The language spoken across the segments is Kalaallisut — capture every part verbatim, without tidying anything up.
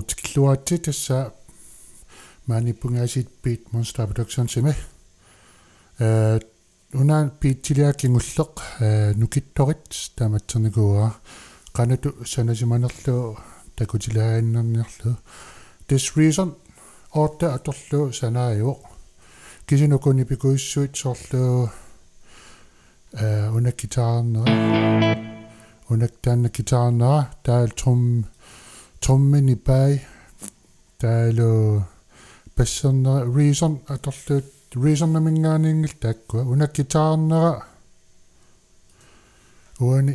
Tikilluaritsi, tassa maaniippunga aasiit Beat Monster Productionsimi. Eh, una beatsiliaq kingulleq, eh, nukittorit taamatsernikuuara. Qanoq sanasimanerlugu takutilaaginnarniarlugu. Tassa Reason otte atorlugu sanaajuvoq. Kisianni uku nipikujussuit soorlu, eh, una guitarnera. Una taanna guitarnera, taava trum-, trumminik bag, taavalu bassernera, Reason atorlugu, Reasoniminngaanniinngillat taakkua. Una guitarnera uani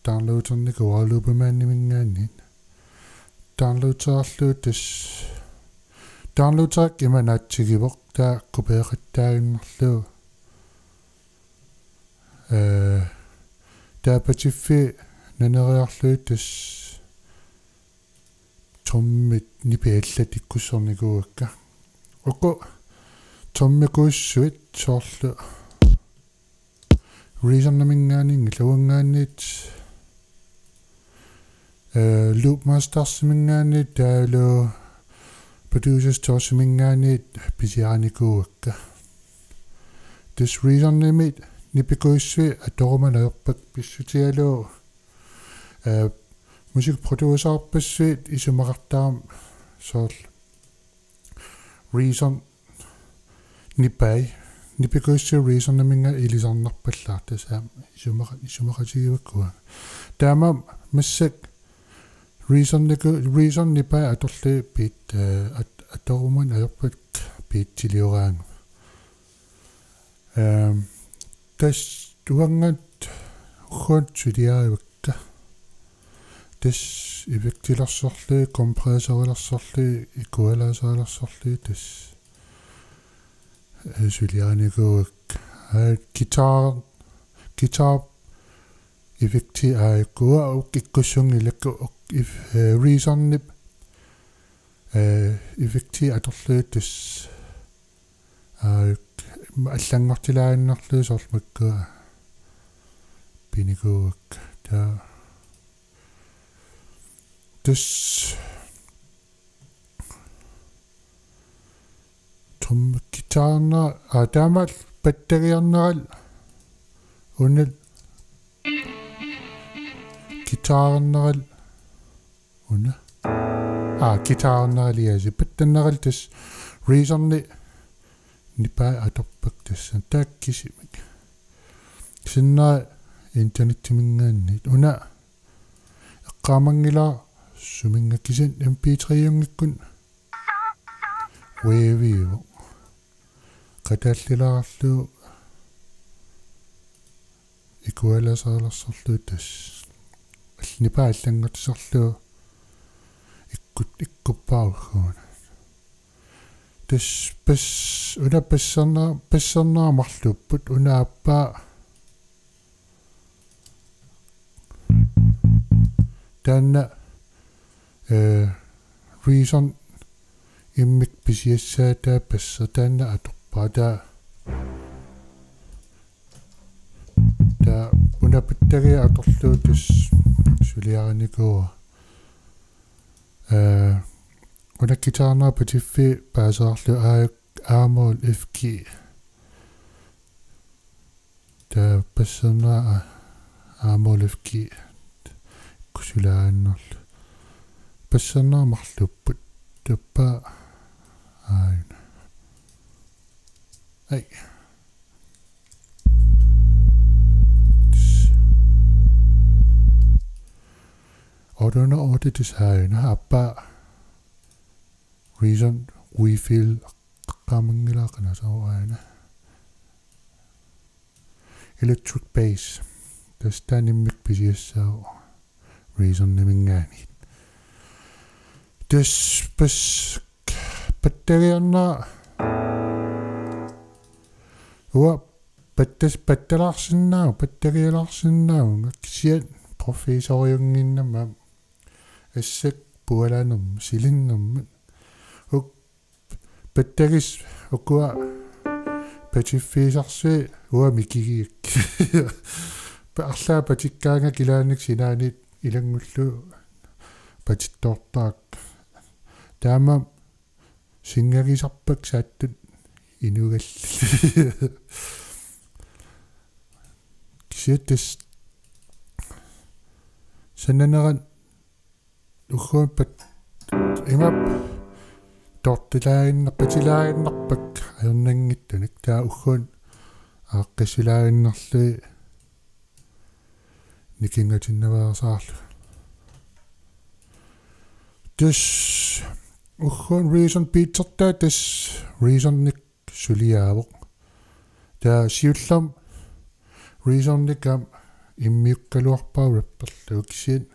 downloadernikuuara Loopymaniminngaanniit. Downloaderlugu tassa, downloaderit ima naatsigivoq, taava kopieqattaaginnarlugu. Eh, taava patiffii naneriarlugit tassa trummit nipit allat ikkussornikuuakka. Uku trummikujussuit soorlu Reasoniminngaanniit, uanngaanniit, eh, Loopmastersiminngaanniit, taavalu Producer Studiosimingaanniit pisiarinikuuakka. Tassa Reasonimi nipikujussuit atoruma najorpakka, pissutigalugu, eh, musikproducerpassuit isumaqartarami soorlu Reasonik bag, nipikujussuit Reasoniminngaanniit ilisarnarpallaartut, tassa aamma isumaqa-, isumaqatigivakka uanga. Taamaammat massakkut Reasoniku-, Reasonik bag atorlugit beat, eh, at-, atoruma najorpakka beatsilioraangama. Ehm, tassa uanngaanniit ugguuna suliarivakka. Tassa effektilersorlugit, kompressorilersorlugit, equalizerilersorlugit tassa, eh, suliarinikuuakka. Aa, guitar, guitar effekti aajuku uanga ikkussunngilakka uk-, if-, eh, Reasonip, eh, effekti atorlugit tassa. Aa, allanngortilaaginnarlugu soorlu makkua pinikuuakka. Taava tassa trummit guitarnera, aa, taamaammat batteriarnera una guitarnera una. Aa, guitarnera liasi. Batteriarnera tassa Reasonik bag atorpakka tassa. Taakku kisimik. Sinnera internetiminngaanniit. Una eqqaamanngilara suminnga, kisianni M P three-unngikkuni waviuvoq. Qataallilaarlugu equalizerilersorlugu tassa. Allani bag allanngortisarlugu ikkut-, ikkuppaarukkuuna. Tassa bas-, una bassernera, bassernera marluupput, una aappaa. Taanna, eh, Reason immikkut pisiassaa, taava bassi taanna atorpaa, taava, taava una batteriaq atorlugu tassa suliarinikuuara. Eh, una guitarnera patiffii paaseriarlugu aa-, A-mol F G. Taava bassernera A-mol F G. Kusulaaginnarlugu. Bassernera marluupput. Taava aajuna. Ai. Otte hundrede og otte design. Aappaa Reason Refill. Eqqaamanngilara qanoq atorpaa aajuna. Electric Bass. Tassa taanna immikkut pisiassaavoq Reasoniminngaanniit. Tassa bas-, batteriarnera. Uanga battas-, battalaarsinnaavunga, batterialaarsinnaavunga. Kisianni professoriunnginnama, asseq pualanerma, silinnermat. Uk-, batteriat ukua patiffiisarsui uanga mikigigakkit. Pa-, arlaat patikkaangakku ilaanni sinaaniit ilanngullugu patittoortarakku. Taama singagisarpak saattut inugallit. Kisianni tassa sananerat ugguuna pat-, ima tortilaaginnar-, patilaaginnarpakka ajornanngitsunik, taava ugguuna aaqqissilaaginnarlugit nikingatinnaveersaarlugit. Tassa ugguuna Reason beatsertaa tassa Reasonik suliaavoq. Taava siullermik Reasonik aamma immiukkaluarpara rapperlugu, kisianni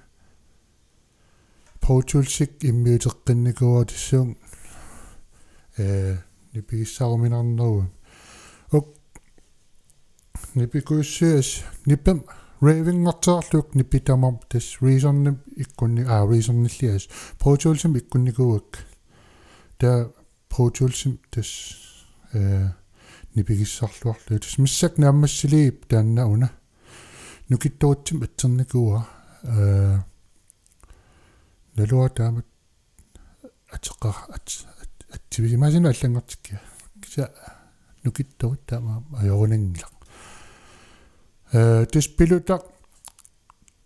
Pro Toolsik immiuteqqinnikuuara tassunga, ee, nipigissaruminarneruvoq. Uk-, nipikuussuit, nipimik ravingartilerlugu nipi tamarmik tassa Reasonimik ikkunni-, aa, Reasonilli assut Pro Toolsimik ikkunnikuuakka. Taava Pro Toolsimik tassa, ee, nipigissarluarlugu. Tassa massakkut naammassiliipput taanna una. Nukittorutsimik atsernikuuara. Ee, naluara taamatut ateqqa-, at-, at-, atsivisimaassinnaavoq allanngortikkiga. Kisianni nukittorujuk taama ajorunanngilaq. Ee, tassa pilutaq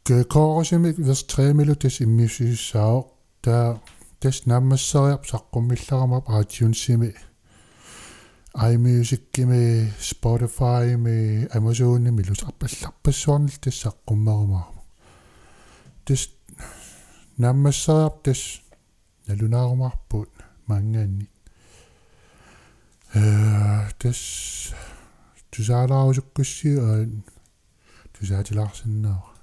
k-, chorusimi vers tre-milu tassa immiussissaaq. Taava tassa naammasseriarpat saqqummillarama iTunesimi, iMusicimi, Spotifymi, Amazonimilu arpallarpassuarnillu tassa saqqummerumaarpoq. Tassa naammasseriarpat tassa nalunaarumaarpugut maanngaanniit. Ee, tassa tusaalaarusukkussi, ee, tusaatilaarsinnaavara.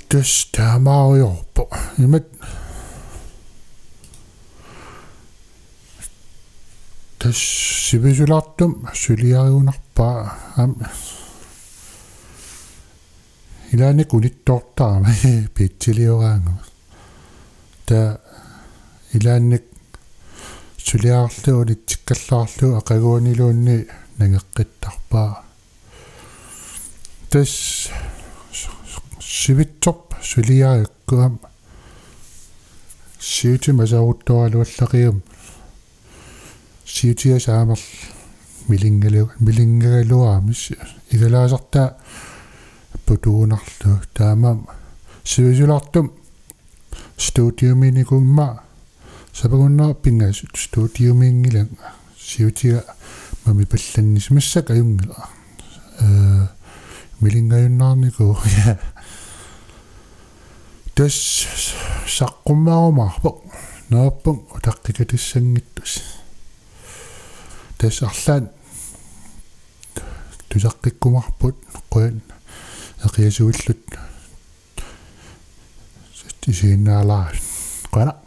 Tassa taamaarujoorpoq. Imatut tassa sivisulaartumik suliarigunarpaa aamma. Ilaanni unittoortarami beatsilioraangama. Taava ilaanni suliarlugu unitsikkallaarlugu aqaguaniluunniit nangeqqittarpaa. Tassa sivitsorput suliarigakku aamma siutima saaruttuaraluallaqium. Siutiga saamerl milingalu-, milingaluarami, igalaasartaa putuunarlu, taamaammat sivisulaartumik studiumiinnikuummat sapakunnaaq pingasut studiumiinngilanga siutiga mamipallannissi, massakkut ajunngilaq. Ee, milingajunnarnikuuvoq. Tassa saqqummerumaarpoq. Neriuppunga utaqqikatassanngittusi. Tassa arlaannik tusaqqikkumaarpugut, qujan eqiasuillutit isiginnaarlutit. Qujanaq.